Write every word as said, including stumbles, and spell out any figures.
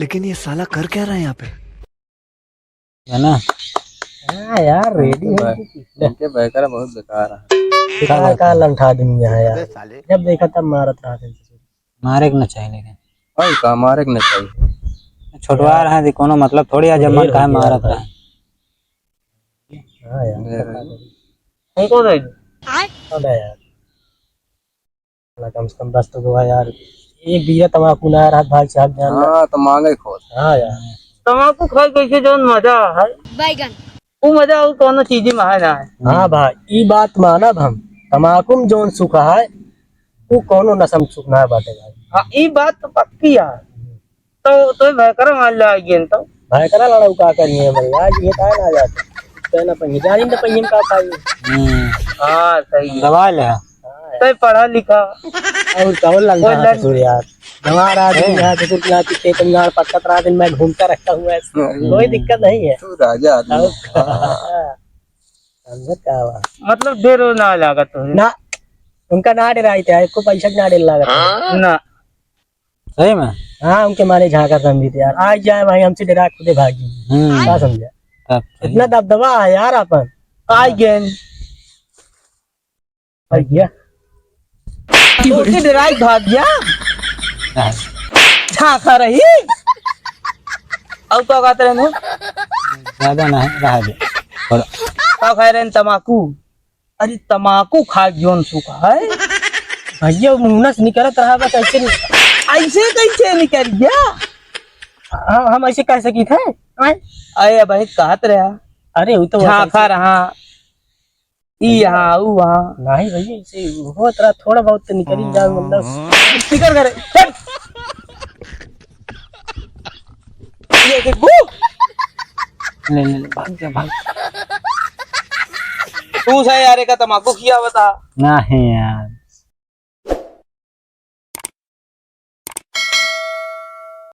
लेकिन ये साला कर क्या रहा है यहाँ पे? है ना? हाँ यार, रेडी है। इनके बै-, इनके बैकरा बहुत बेकार है। बेकार का लंठा आदमी है यार। जब देखा तब मारत रहा था। मारे के ना चाहिए लेकिन। और का मारे के ना चाहिए? छोटवार है, कोनो मतलब थोड़ी है, जब मन ढेर हो कहे गया मारत भाई। रहे। हाँ यार। ढेर हो गया। हमको दे दो। अबे यार। ना, कम से कम दस तो गवा यार। एक बीड़ा तमाकू ना रहा भाई साहब, जान लो। हाँ, तो मांगे खोल। हाँ यार। तमाकू खाए कैसे जौन मजा है। बैगन। वो मजा वो कोनो चीज में है ना है। हाँ भाई, ई बात मानब हम। तमाकू में जौन सुख है, वो कोनो नशा में सुख ना बाटे भाई। हाँ, ई बात तो पक्की है। तो, तो भयकरा मान लो, आ गए तो। भयकरा लड़ाऊ का करिए भाई, आज ये काहे ना जाते? कहना पहिए, जानी तो पहिए में का खाई। हम्म। हाँ, सही है। दबा ले। हाँ, यार। तो पढ़ा लिखा। और कौन लंका कोई है लंका। ससुर यार? गंवार आदमी ए। है, ससुर के नाती खेत में गाड़ पटकत रहा, दिन में घूमता रहता हुआ है। हम्म। कोई दिक्कत नहीं है। तू राजा आदमी। और हाँ। समझत का हुआ? मतलब डेरो ना लागत हो। ना, उनका ना डेराई थे, एको पैसा के ना डेर लागत है। ना। सही में? हाँ, उनके मारे झांका समझी थे यार। आज जाए भाई, हमसे डेरा खुदे भागी। हम्म। का समझा? तब सही। इतना दबदबा है यार अपन। आ गए। भैया। तू की डेराई भाग गया? हाँ। झांका रही। और का कहते रहे? ज्यादा ना है, रहा दे। थोड़ा। का खाए रहे? तमाकू। अरे तमाकू खा जौन सुख है। भैया मुंह से निकलत रहा बस ऐसे नि-, ऐसे कैसे निकल गया? हाँ, हम ऐसे कह सकी थे। आए? अरे भाई कहत रहा। अरे वो तो झांका रहा। ई यहाँ, ऊ वहाँ। नहीं भैया, ऐसे होत रहा, थोड़ा बहुत तो निकल ही जाए, मतलब। स्पीकर करे, हट। ये देखू। ले, ले, ले, भाग जा, भाग। तू सा यार, एका तमाकू खिया बता। नहीं यार।